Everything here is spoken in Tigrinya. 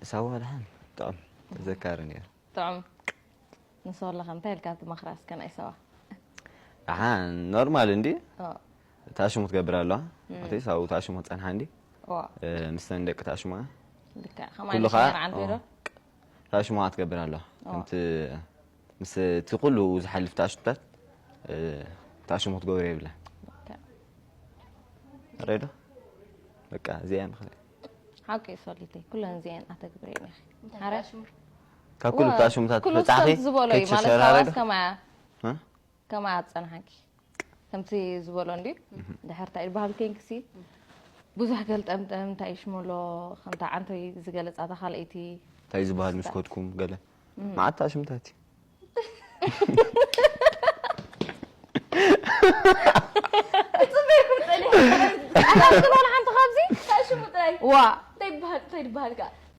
ሳዋ ደሓን ጥዑም ተዘካሪ ነይሩ። ጥዑም። ንሶ ኣለኻ እንታይ ኢልካ ትመኽራ እስከ ናይ ሰባ? ደሓን ኖርማል እንዲ ኦ፣ ታሽሙ ትገብር ኣለዋ። እቲ ሳው ታሽሙ ትጸንሓ እንዲ ዋ፣ እ፣ ምስተን ደቂ ታሽሙ ልክዕ። ከማን ኩሉ ኸዓ ሽመር ዓንተ ዶ? ታሽሙ ትገብር ኣለዋ። ከምቲ ምስ እቲ ኩሉ ዝሓልፍ ታሽሙታት እ፣ ታሽሙ ትገብር የብላ። ረዶ በቃ እዚኣ ምኽለ ሓቂ ሶሊተይ ኩለን እዚአን ኣተግብር እየ። ሓረ ካብ ኩሉ ታሽሙታት ኩሉ በጻኺ ሰብቲ ዝበሎ እዩ ማለት ከይትሸራረዶ ሰባስ ከማያ እ? ከማያ ኣጸንሓኪ ከምቲ ዝበሎ እንዲ ድሕር እንታይ በሃል ኬንክሲ ብዙሕ ገልጠምጠም እንታይ ሽመሎ ከምታ ዓንተይ ዝገለጻታ ካልኣይቲ እንታይ ዝበሃል ምስ ኮድኩም ገለ መዓት ታሽሙታት እዩ። ጽበይኩም ጸሊ ኣታክል ወላ ሓንቲ ካብዚ ታሽሙ ጥራይ ዋ እንታይ ይበሃል እንታይ ይበሃል ከ